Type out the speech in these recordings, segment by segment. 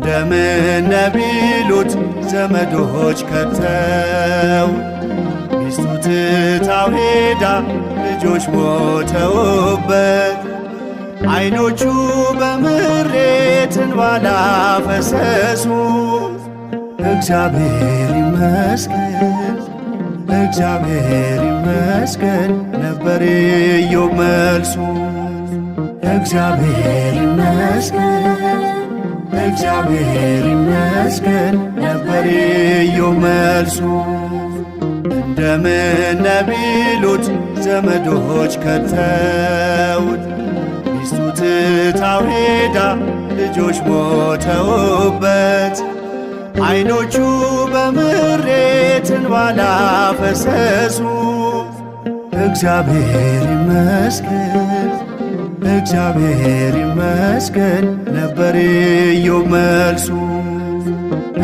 እንደምን ቢሉት ዘመዶች ከተው ሚስቱ ትታው ሄዳ ልጆች ሞተውበት አይኖቹ በምሬት እንባ ላፈሰሱ እግዚአብሔር ይመስገን እግዚአብሔር ይመስገን ነበር ኢዮብ መልሱ። እግዚአብሔር ይመስገን እግዚአብሔር ይመስገን ነበር ኢዮብ መልሱ። እንደምን ቢሉት ዘመዶች ከተውት ሚስቱ ትታው ሄዳ ልጆች ሞተውበት አይኖቹ በምሬት እንባ ላፈሰሱ እግዚአብሔር ይመስገን እግዚአብሔር ይመስገን ነበር ኢዮብ መልሱ።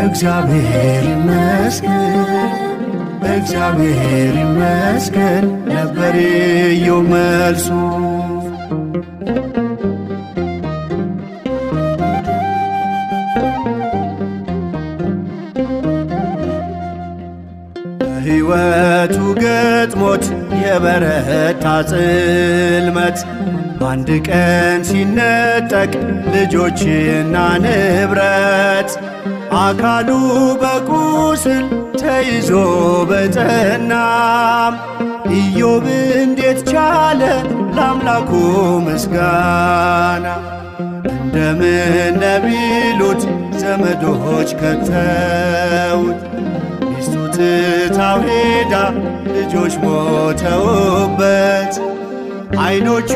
እግዚአብሔር ይመስገን እግዚአብሔር ይመስገን ነበር ኢዮብ መልሱ። በሕይወቱ ገጥሞት የበረታ ጽልመት በአንድ ቀን ሲነጠቅ ልጆችና ንብረት አካሉ በቁስል ተይዞ በጠና ኢዮብ እንዴት ቻለ ለአምላኩ ምስጋና? እንደምን ቢሉት ዘመዶች ከተውት ሚስቱ ትታው ሄዳ ልጆች ሞተውበት አይኖቹ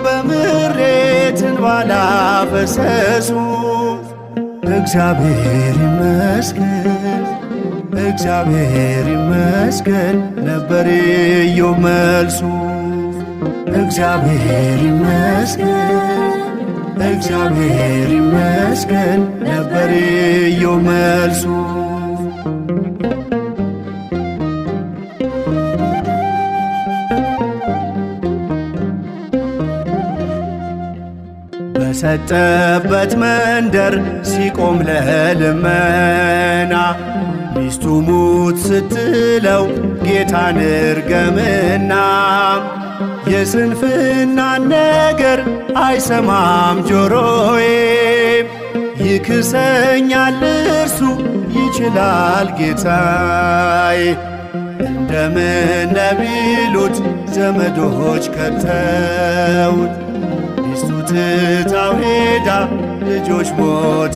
በምሬት እንባ ላፈሰሱ እግዚአብሔር ይመስገን እግዚአብሔር ይመስገን ነበር ኢዮብ መልሱ። እግዚአብሔር ይመስገን እግዚአብሔር ይመስገን ነበር ኢዮብ መልሱ። በሰጠበት መንደር ሲቆም ለልመና ሚስቱ ሙት ስትለው ጌታን እርገምና የስንፍናን ነገር አይሰማም ጆሮዬ ይክሰኛል እርሱ ይችላል ጌታዬ። እንደምን ቢሉት ዘመዶች ከተውት ሚስቱ ትታው ሄዳ ልጆች ሞት